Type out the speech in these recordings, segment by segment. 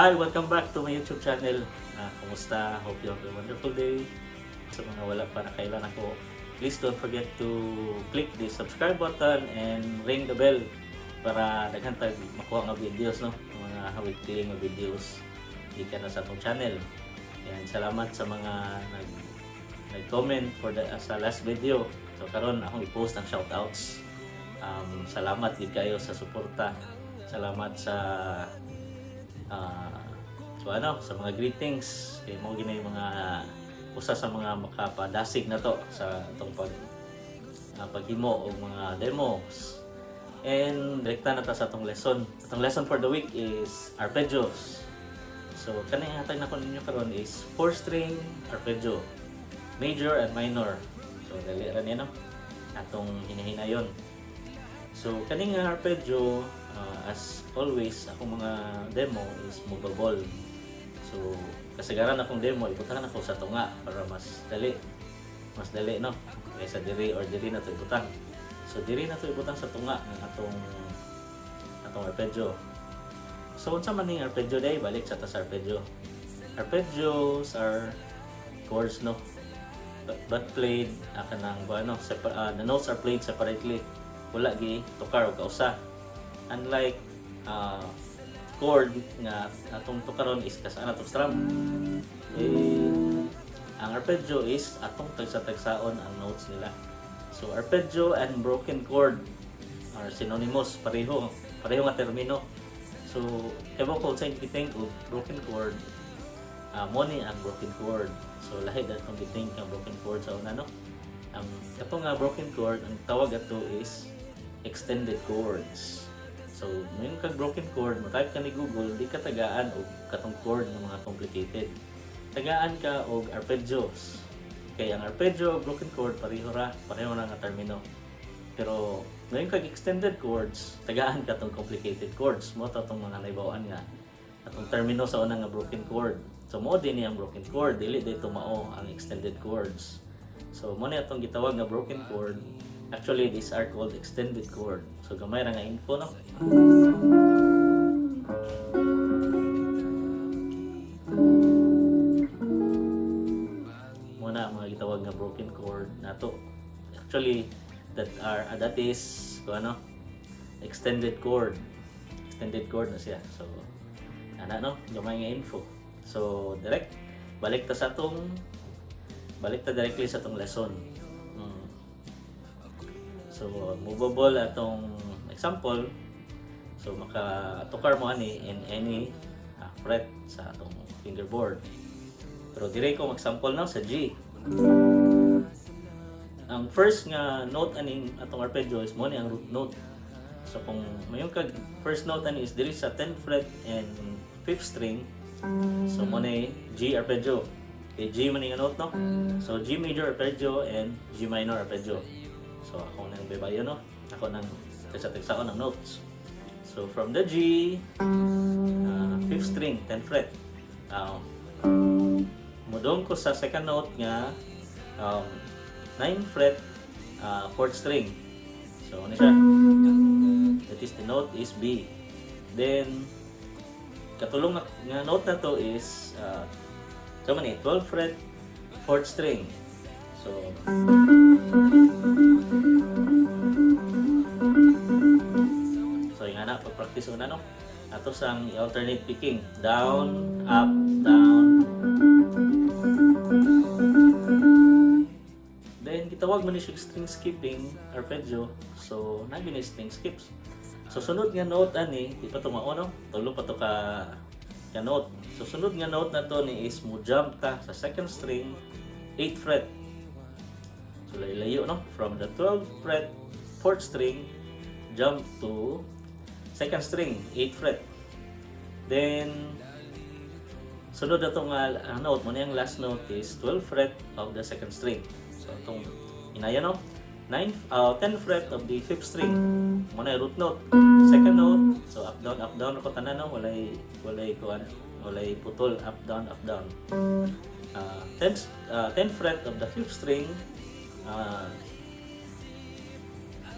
Hi! Welcome back to my YouTube channel. Kumusta? Hope you have a wonderful day. Sa mga wala pa nakaila nako, please don't forget to click the subscribe button and ring the bell para daghan tag makuha nga videos, no? Mga weekly nga videos gikan na sa atong channel. And salamat sa mga nag-comment for the sa last video. So karon akong i-post ang shoutouts. Salamat gid kayo sa suporta. Salamat sa so ano, sa mga greetings kay mao gina yung mga usa sa mga makapadasig na to sa atong paghimo og mga demos. And direkta na ta sa atong lesson. Atong lesson for the week is arpeggios. So kaning hatag nako ninyo karon is four string arpeggio, major and minor. So dali ra niya, no, atong hinahinayon. So kaning nga arpeggio, as always, akong mga demo is movable. So kasagaran akong demo ibutang ako sa tunga para mas dali. Mas dali, no, kaysa diri or diri na to ibutang. So diri na to ibutang sa tunga ng atong arpeggio. So unsa man ning arpeggio day? Balik sa ta sa arpeggio. Arpeggios are chords, no, but played kanang ba, no, the notes are played separately. Wala gi tukar og kausa. Unlike chord nga atong tukaron is kasaan atong strum. Eh, ang arpeggio is atong tagsa-tagsaon ang notes nila. So arpeggio and broken chord are synonymous, pareho, pareho nga termino. So, kaya ko sa think og broken chord, mo ni ang broken chord. So lahi atong gi-think ang broken chord sa una, no. Ang kato nga broken chord, ang tawag ato is extended chords. So, moingon kag broken chord, mo type ka ni Google, di ka tagaan og katong chord ng mga complicated. Tagaan ka og arpeggios. Kay ang arpeggio ug broken chord pareho ra, pareho ra nga termino. Pero moingon kag extended chords, tagaan ka tong complicated chords. Mao to atong mga naibaw-an nga atong termino sa una nga broken chord. So mao din ang broken chord, dili dito mao ang extended chords. So mo ni atong gitawag nga broken chord. Actually, these are called extended chord. So gamay ra nga info, no. Mo na ang mga gitawag nga broken chord nato. Actually, that is kung ano, extended chord. Extended chord na siya. So ana, no, gamay nga info. So direct balik ta sa atong balik ta directly sa atong lesson. So movable atong example. So maka-tukar mo ani in any fret sa atong fingerboard. Pero dire ko mag-sample na sa G. Ang first nga note aning atong arpeggio is mo ni ang root note. So kung moingon kag first note ani is diri sa 10th fret and 5th string, so mo ni G arpeggio. Kay G man ni nga note, no. So G major arpeggio and G minor arpeggio. So ako nang baybayon, no. Ako nang tagsa-tagsaon ang notes. So from the G, 5th string, 10th fret. Mudong ko sa second note nga 9th fret, 4th string. So ano siya? That is, the note is B. Then katulong nga note na to is so man ni 12th fret, 4th string. So yung ana pag-practice una, no. Ato sang alternate picking. Down, up, down. Then gitawag man ni siya string skipping arpeggio. So naa ni string skips. So sunod nga note ani, di pa to mao, no. Tulo pa to ka note. So sunod nga note na to ni is mo jump ta sa second string, 8th fret. So layo, no, from the 12th fret, 4th string, jump to second string, 8th fret. Then sunod na itong note mo ang last note is 12th fret of the second string. So itong inaya, no, 9 10th fret of the 5th string. Mo na yung root note. Second note, so up down, up down ko tanan, no, walay kuan, walay putol, up down, up down. 10th fret of the 5th string,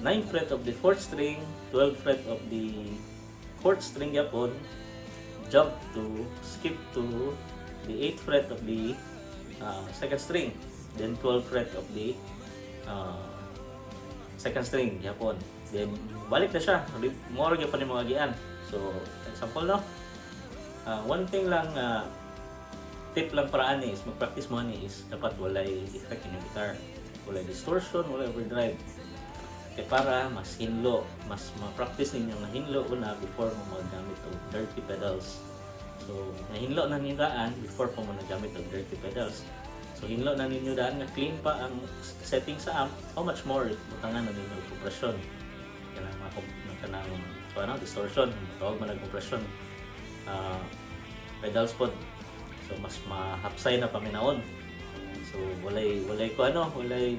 9th fret of the 4th string, 12th fret of the 4th string yapon. Jump to, skip to the 8th fret of the second string. Then 12th fret of the second string gyapon. Then balik na siya. More gyapon yung mga agian. So, example, no? One thing lang, tip lang para ani is mag-practice mo ani is dapat walay effect inyong guitar. Walay distortion, walay overdrive. Kay para mas hinlo, mas ma-practice ninyo nga hinlo una before mo maggamit og dirty pedals. So, nahinlo na ninyo daan before pa mo nagamit og dirty pedals. So, hinlo na ninyo daan nga clean pa ang setting sa amp, how much more if butangan na ninyo og compression. Kanang mga kanang so, ano, distortion, tawag man ang compression. Pedals pod. So mas mahapsay na paminawon. So walay ko ano, walay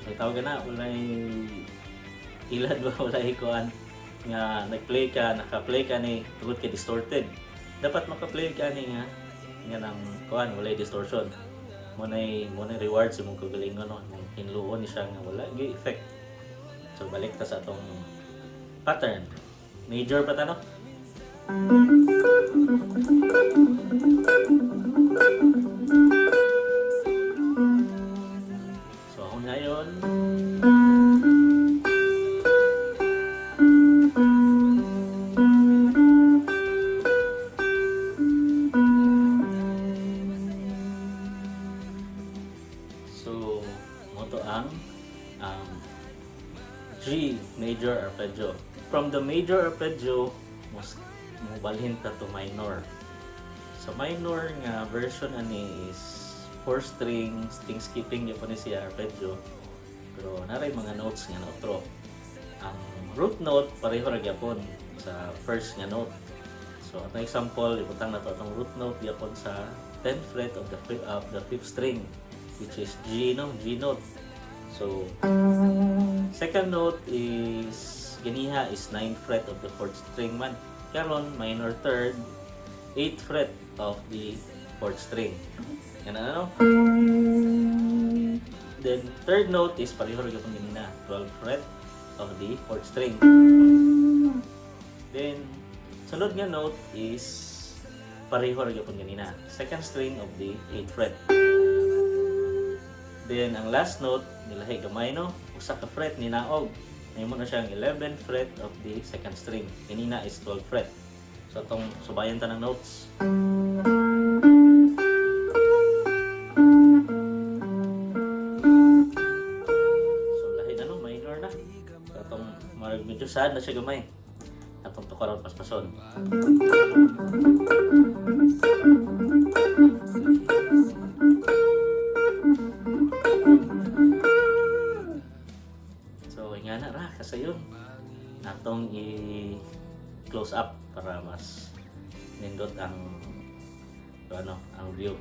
may tawag na, walay ilad ba, walay kuan nga nag-play ka, naka-play ka ni tungod kay distorted. Dapat maka-play ka ni nga nang kuan walay distortion. Mo nay reward sa imong kagalingon, no, imong hinluon ni siya nga wala gyud effect. So balik ta sa atong pattern. Major pa ta, no? So ako ngayon, so mao to ang G major arpeggio. From the major arpeggio, mas mobalhin ta to minor. Sa minor nga version ani is four string, string skipping gyapon ni siya arpeggio. Pero naray mga notes nga otro. Ang root note pareho ra gyapon sa first nga note. So atong example, ibutang nato atong root note gyapon sa 10th fret of the fifth string, which is G, no, G note. So second note is ganiha is 9th fret of the fourth string man. Karon minor third, 8th fret of the fourth string. Yan ano? Then third note is pareho ra gyapon ganina, 12th fret of the fourth string. Then sunod nga note is pareho ra gyapon ganina, second string of the 8th fret. Then ang last note nilahi gamay, no, usa ka fret ni naog. Nahimo na siyang 11th fret of the second string. Ganina is 12th fret. So atong subayan ta ng notes. So lahi na, no, minor na. So atong marag medyo sad na siya gamay. Atong tukaron paspason. So ingana ra kasayon. Atong i-close up para mas nindot ang ano, ang view.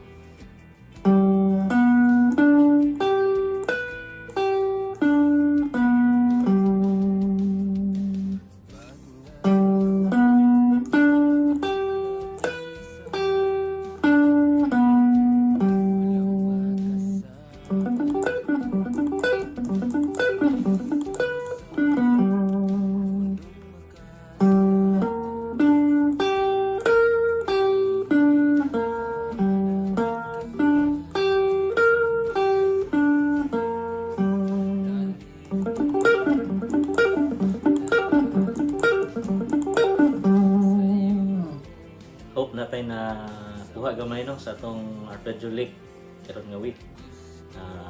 Hope natay na kuha gamay, no, sa atong arpeggio lick karon nga week.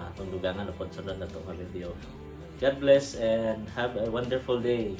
Atong dugangan na pod sunod na nga video. God bless and have a wonderful day.